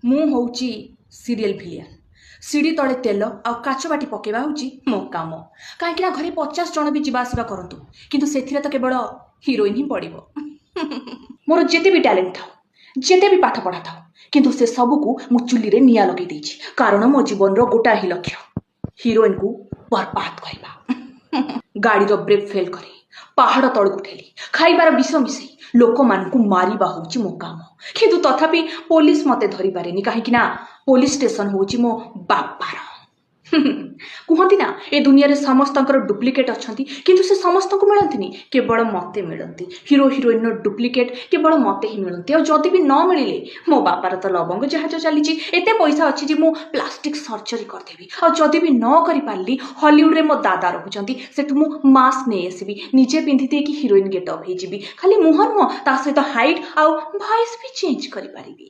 ମୁଁ ହେଉଛି serial villain. ସିଡ଼ି ତଳେ ତେଲ ଆଉ କାଚ ବାଟି ପକାଇବା ହେଉଛି ମୋ କାମ, କାହିଁକିନା ଘରେ 50 ଜଣ ବି ଯିବା ଆସିବା କରନ୍ତୁ, କିନ୍ତୁ ସେଥିରେ ତ କେବଳ ହିରୋଇନ୍ ହିଁ ପଡ଼ିବ। ମୋର ଯେତେ ବି ଟ୍ୟାଲେଣ୍ଟ ଥାଉ, ଯେତେ ବି ପାଠ ପଢ଼ା ଥାଉ, କିନ୍ତୁ ସେ ସବୁକୁ ମୁଁ ଚୁଲିରେ ନିଆଁ ଲଗେଇ ଦେଇଛି, କାରଣ ମୋ ଜୀବନର ଗୋଟାଏ ହିଁ ଲକ୍ଷ୍ୟ, ହିରୋଇନ୍କୁ ବର୍ବାଦ କରିବା। ଗାଡ଼ିର ବ୍ରେକ୍ ଫେଲ୍ କରି, ପାହାଡ଼ ତଳକୁ ଠେଲି, ଖାଇବାର ବିଷ ମିଶେଇ ଲୋକମାନଙ୍କୁ ମାରିବା ହେଉଛି ମୋ କାମ। କିନ୍ତୁ ତଥାପି ପୋଲିସ ମୋତେ ଧରିପାରେନି, କାହିଁକି ନା ପୋଲିସ ଷ୍ଟେସନ ହେଉଛି ମୋ ବାପାର। କୁହନ୍ତି ନା, ଏ ଦୁନିଆରେ ସମସ୍ତଙ୍କର ଡୁପ୍ଲିକେଟ୍ ଅଛନ୍ତି, କିନ୍ତୁ ସେ ସମସ୍ତଙ୍କୁ ମିଳନ୍ତିନି, କେବଳ ମୋତେ ମିଳନ୍ତି। ହିରୋ ହିରୋଇନର ଡୁପ୍ଲିକେଟ୍ କେବଳ ମୋତେ ହିଁ ମିଳନ୍ତି। ଆଉ ଯଦି ବି ନ ମିଳିଲେ, ମୋ ବାପାର ତ ଲବଙ୍ଗ ଜାହାଜ ଚାଲିଛି, ଏତେ ପଇସା ଅଛି ଯେ ମୁଁ ପ୍ଲାଷ୍ଟିକ୍ ସର୍ଜରୀ କରିଦେବି। ଆଉ ଯଦି ବି ନ କରିପାରିଲି, ହଲିଉଡ଼ରେ ମୋ ଦାଦା ରହୁଛନ୍ତି, ସେଠୁ ମୁଁ ମାସ୍କ ନେଇ ଆସିବି, ନିଜେ ପିନ୍ଧି ଦେଇକି ହିରୋଇନ୍ ଗେଟଅପ୍ ହେଇଯିବି। ଖାଲି ମୁହଁ ନୁହଁ, ତା ସହିତ ହାଇଟ୍ ଆଉ ଭଏସ୍ ବି ଚେଞ୍ଜ କରିପାରିବି।